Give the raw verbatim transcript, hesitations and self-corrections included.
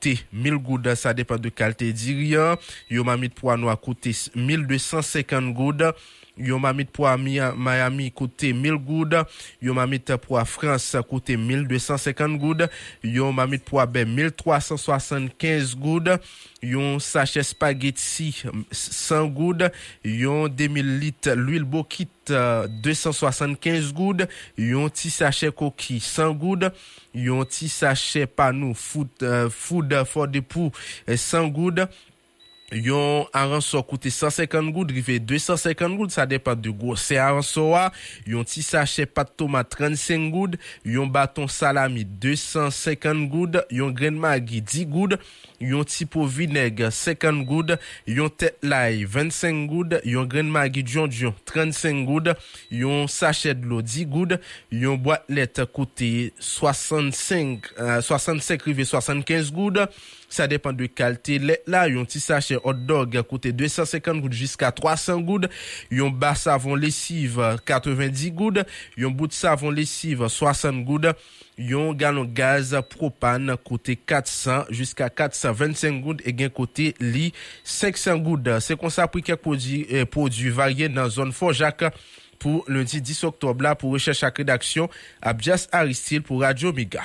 koute mil goud, sa depann de kalite diri an. Yon mamit pwa nwa koute mil de san senkant goud. Yon mamit pwa Miami koute mil goud. Yon mamit pwa Frans koute mil de san senkant goud. Yon mamit pwa bè mil twa san swasann kenz goud. Yon sachè espageti san goud. Yon demi lit lwil bokit de san swasann kenz goud. Yon ti sachè koki san goud. Yon ti sachè panou foud, foud fò de pou san goud. Yon aransò koute san senkant goud rive de san senkant goud, sa depann de gwosè aransò a. Yon ti sachè pat tomat trannsenk goud. Yon baton salami de san senkant goud. Yon grenn magi dis goud. Yon ti po vinèg senkant goud. Yon tèt lay vennsenk goud. Yon grenn magi djondjon trannsenk goud. Yon sachè dlo dis goud. Yon bwat lèt koute swasannsenk, swasannsenk rive swasannkenz goud. Sa depann de kalite lèt la. Yon ti sachè hot dog koute de san senkant goud jiska twa san goud. Yon ba savon lesiv katrevenndis goud. Yon bout savon lesiv swasant goud. Yon galon gaz pwopan koute kat san jiska kat san vennsenk goud e gen kote li senk san goud. Se konsa pri kèk pwodui, eh, pwodui varye nan zòn Fò Jak pou lendi dis oktòb la. Pou rechèch ak redaksyon, Abdias Aristide pou Radyo Mega.